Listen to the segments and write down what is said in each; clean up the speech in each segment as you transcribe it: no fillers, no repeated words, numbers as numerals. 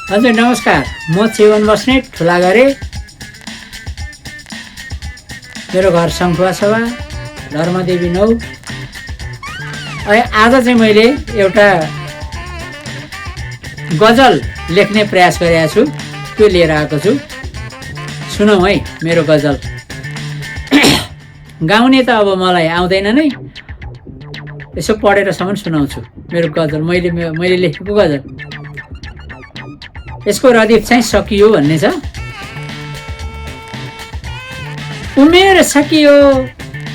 हजुर नमस्कार, म जीवन बस्नेत ठुलागरे। मेरो घर सङ्खुवा सभा, धर्मदेवी 9। आज चाहिँ मैले एउटा गजल लेख्ने प्रयास गरेको छु, त्यो लिएर आएको छु। सुनौँ है मेरो गजल। गाउने त अब मलाई आउँदैन नै, यसो पढेरसम्म सुनाउँछु मेरो गजल। मैले लेखेको गजल। यसको रदिफ चाहिँ सकियो भन्ने छ। उमेर सकियो,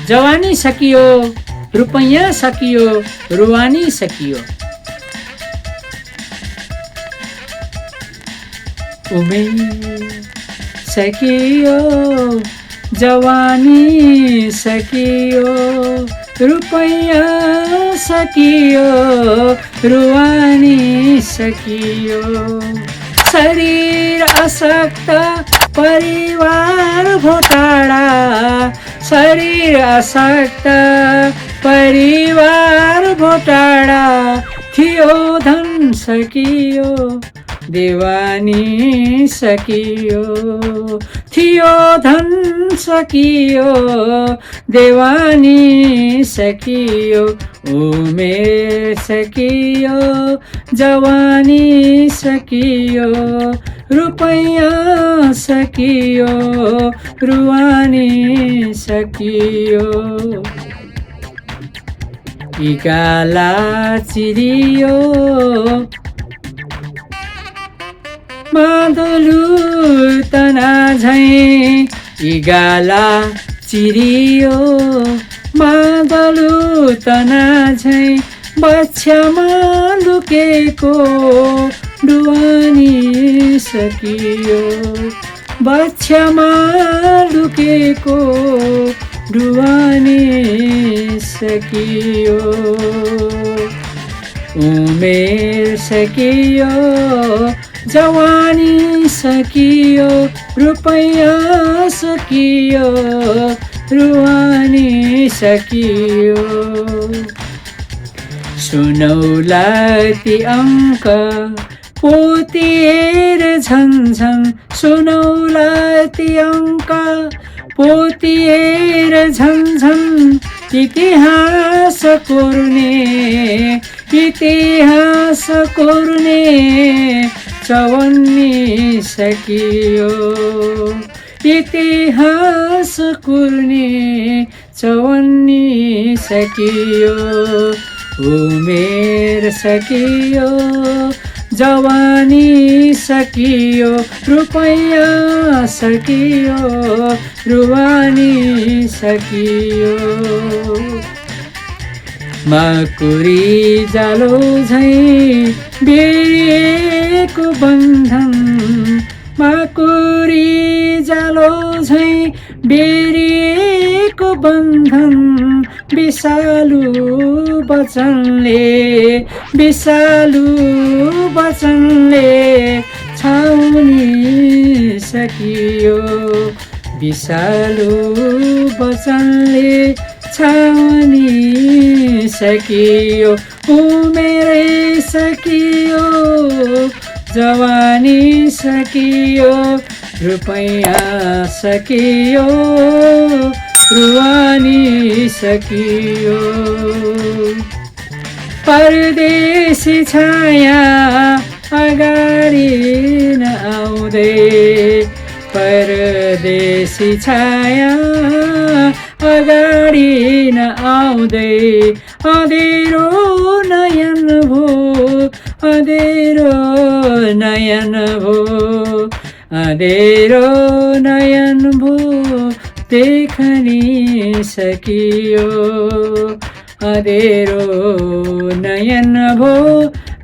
जवानी सकियो, रुपैयाँ सकियो, रुवानी सकियो। उमेर सकियो, जवानी सकियो, रुपैयाँ सकियो, रुवानी सकियो। शरीर असक्त, परिवार घोटाडा। शरीर असक्त, परिवार घोटाडा। थियो धन सकियो, देवानी सकियो। थियो धन सकियो, देवानी सकियो। उमेर सकियो, जवानी सकियो, रुपैयाँ सकियो, रुवानी सकियो। इकाला चिरियो, मादलु तना झैं। इगाला चिरियो, मादलु तना झैं। बच्छ्यामा लुकेको डुवानी सकियो। बच्छ्यामा लुकेको डुवानी सकियो। उमेर सकियो, जवानी सकियो, रुपैयाँ सकियो, रुवानी सकियो। सुनौला ती अङ्क पोतिएर झङझङ। सुनौला ती अङ्क पोतिएर झङझङ। इतिहास कोर्ने, इतिहास कोर्ने, चवन्नी सकियो। इतिहास कोर्ने, चवन्नी सकियो। उमेर सकियो, जवानी सकियो, रुपैयाँ सकियो, रुवानी सकियो। माकुरी जालो झैं बेरिएको बन्धन। माकुरी जालो झैं बेरिएको बन्धन। विषालु वचनले, विषालु वचनले छाउनी सकियो। विषालु वचनले छाउनी सकियो। उमेरै सकियो, जवानी सकियो, रुपैयाँ सकियो, रुवानी सकियो। परदेशी छाया अगाडि नआउँदै। परदेशी छाया अगाडि नआउँदै। अँधेरो नयन भो, अँधेरो नयन भो, अँधेरो नयन भो, देखनी सकियो। अँधेरो नयन भो,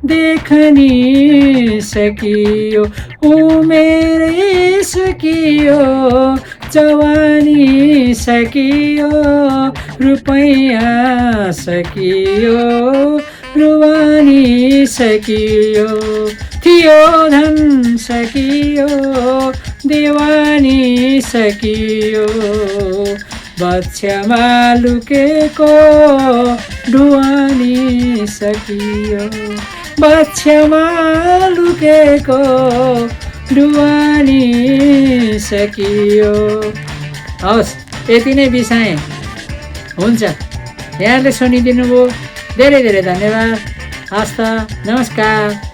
देखनी सकियो। उमेरै सकियो, जवानी सकियो, रुपैयाँ सकियो, रुवानी सकियो। थियो धन सकियो, देवानी सकियो। बच्छ्यामा लुकेको ढुवानी सकियो। बक्षमा लुकेको डुवानी सकियो। हवस्, यति नै बिसाएँ। हुन्छ, यहाँले सुनिदिनु भयो, धेरै धेरै धन्यवाद। हस्त, नमस्कार।